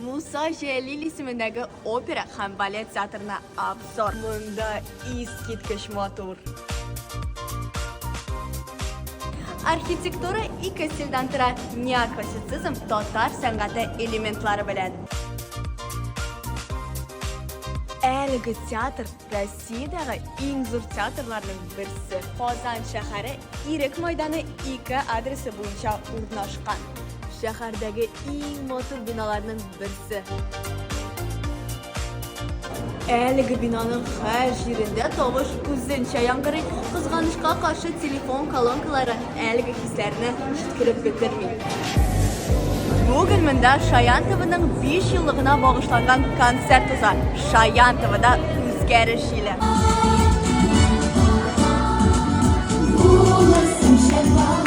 Муса Җәлил исемендәге опера һәм балет театрына обзор. Монда искиткеч матур. Архитектура ике стильдән тора, неоклассицизм татар сәнгате элементлары белән. Әлеге театр Россиядәге иң зур театрларның берсе. Казан шәһәре Ирек майданы 2 адресы буенча урнашкан. Шәһәрдәге иң матур биналарның берсе. Әлеге бинаның һәр җирендә тавыш үзенчә яңгырый. Кызганычка каршы, телефон колонкалары әлеге хисләрне җиткереп бетерми. Бүген монда Шаян ТВның 5 еллыгына багышланган концерт уза. Шаян ТВда үзгәреш җиле. Булырсың шәфәгать.